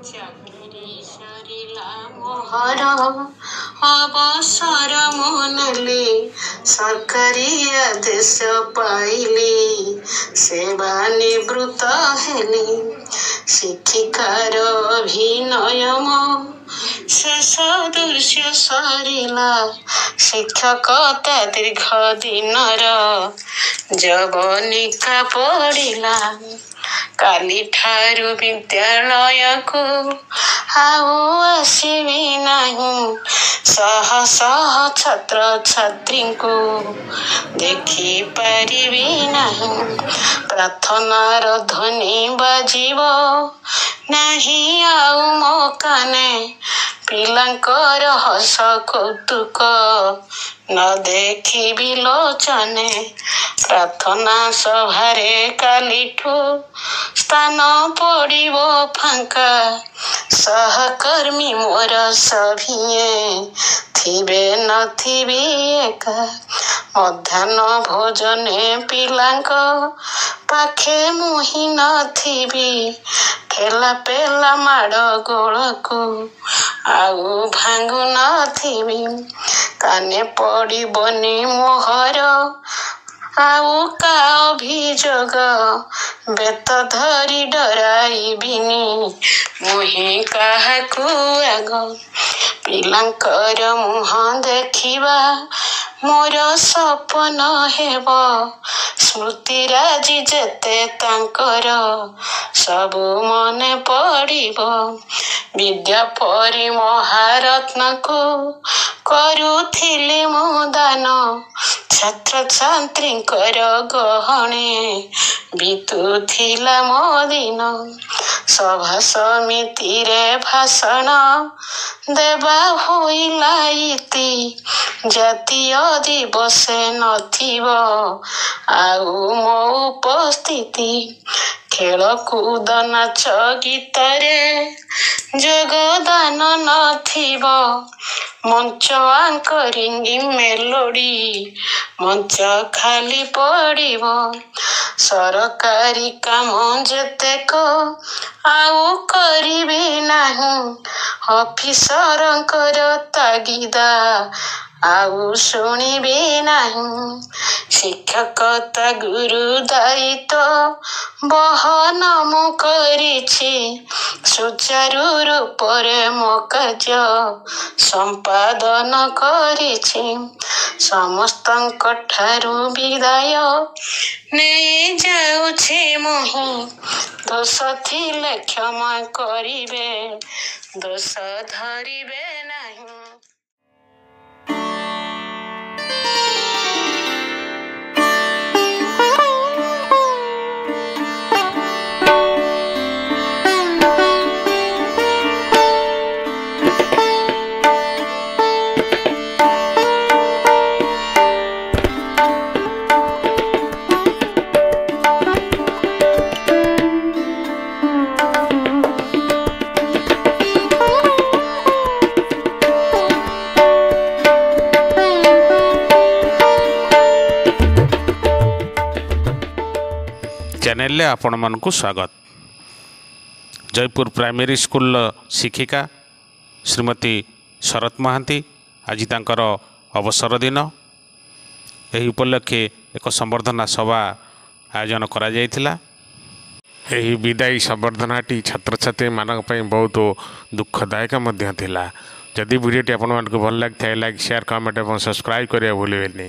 ଚାକିରି ସରିଲା ମୋହର, ଅବସର ମୁଁ ନେଲି। ସରକାରୀ ଆଦେଶ ପାଇଲି, ସେବା ନିବୃତ୍ତ ହେଲି। ଶିକ୍ଷିକାର ଅଭିନୟ ମୋ ଶେଷ ଦୃଶ୍ୟ ସରିଲା। ଶିକ୍ଷକତା ଦୀର୍ଘ ଦିନର ଯବନିକା ପଡ଼ିଲା। କାଲିଠାରୁ ବିଦ୍ୟାଳୟକୁ ଆଉ ଆସିବି ନାହିଁ। ଶହ ଶହ ଛାତ୍ରଛାତ୍ରୀଙ୍କୁ ଦେଖିପାରିବି ନାହିଁ। ପ୍ରାର୍ଥନାର ଧ୍ୱନି ବାଜିବ ନାହିଁ ଆଉ ମୋ କାନେ। ପିଲାଙ୍କର ହସ କୌତୁକ ନ ଦେଖିବି ଲୋଚନେ। ପ୍ରାର୍ଥନା ସଭାରେ କାଲିଠୁ ସ୍ଥାନ ପଡ଼ିବ ଫାଙ୍କା। ସହକର୍ମୀ ମୋର ସଭିଏଁ ଥିବେ, ନଥିବି ଏକା। ମଧ୍ୟାହ୍ନ ଭୋଜନେ ପିଲାଙ୍କ ପାଖେ ମୁହିଁ ନଥିବି। ଠେଲା ପେଲା ମାଡ଼ ଗୋଳକୁ ଆଉ ଭାଙ୍ଗୁ ନଥିବି। କାନେ ପଡ଼ିବନି ମୋହର ଆଉ କା ଅଭିଯୋଗ। ବେତ ଧରି ଡରାଇବିନି ମୁହିଁ କାହାକୁ ଆଗ। ପିଲାଙ୍କର ମୁହଁ ଦେଖିବା ମୋର ସପନ ହେବ। ସ୍ମୃତିରାଜି ଯେତେ ତାଙ୍କର ସବୁ ମନେ ପଡ଼ିବ। ବିଦ୍ୟା ପରି ମହାରତ୍ନକୁ କରୁଥିଲି ମୁଁ ଦାନ। ଛାତ୍ରଛାତ୍ରୀଙ୍କର ଗହଣେ ବିତୁଥିଲା ମୋ ଦିନ। ସଭା ସମିତିରେ ଭାଷଣ ଦେବା ହୋଇଲା ଇତି। ଜାତୀୟ ଦିବସେ ନଥିବ ଆଉ ମୋ ଉପସ୍ଥିତି। ଖେଳକୁଦ ନାଚ ଗୀତରେ ଯୋଗଦାନ ନଥିବ। ମଞ୍ଚ ଆଙ୍କରିଂ ମେଲୋଡ଼ି ମଞ୍ଚ ଖାଲି ପଡ଼ିବ। ସରକାରୀ କାମ ଯେତେକ ଆଉ କରିବି ନାହିଁ। ଅଫିସରଙ୍କର ତାଗିଦା ଆଉ ଶୁଣିବି ନାହିଁ। ଶିକ୍ଷକତା ଗୁରୁ ଦାୟିତ୍ୱ ବହନ ମୁଁ କରିଛି। ସୁଚାରୁ ରୂପରେ ମୋ କାର୍ଯ୍ୟ ସମ୍ପାଦନ କରିଛି। ସମସ୍ତଙ୍କ ଠାରୁ ବିଦାୟ ନେଇ ଯାଉଛି ମୁହିଁ। ଦୋଷ ଥିଲେ କ୍ଷମା କରିବେ, ଦୋଷ ଧରିବେ ନାହିଁ। ଚ୍ୟାନେଲରେ ଆପଣମାନଙ୍କୁ ସ୍ୱାଗତ। ଜୟପୁର ପ୍ରାଇମେରୀ ସ୍କୁଲର ଶିକ୍ଷିକା ଶ୍ରୀମତୀ ଶରତ ମହାନ୍ତି, ଆଜି ତାଙ୍କର ଅବସର ଦିନ। ଏହି ଉପଲକ୍ଷେ ଏକ ସମ୍ବର୍ଦ୍ଧନା ସଭା ଆୟୋଜନ କରାଯାଇଥିଲା। ଏହି ବିଦାୟୀ ସମ୍ବର୍ଦ୍ଧନାଟି ଛାତ୍ରଛାତ୍ରୀମାନଙ୍କ ପାଇଁ ବହୁତ ଦୁଃଖଦାୟକ ମଧ୍ୟ ଥିଲା। ଯଦି ଭିଡ଼ିଓଟି ଆପଣମାନଙ୍କୁ ଭଲ ଲାଗିଥାଏ, ଲାଇକ୍, ସେୟାର, କମେଣ୍ଟ ଏବଂ ସବସ୍କ୍ରାଇବ୍ କରିବା ଭୁଲିବେନି।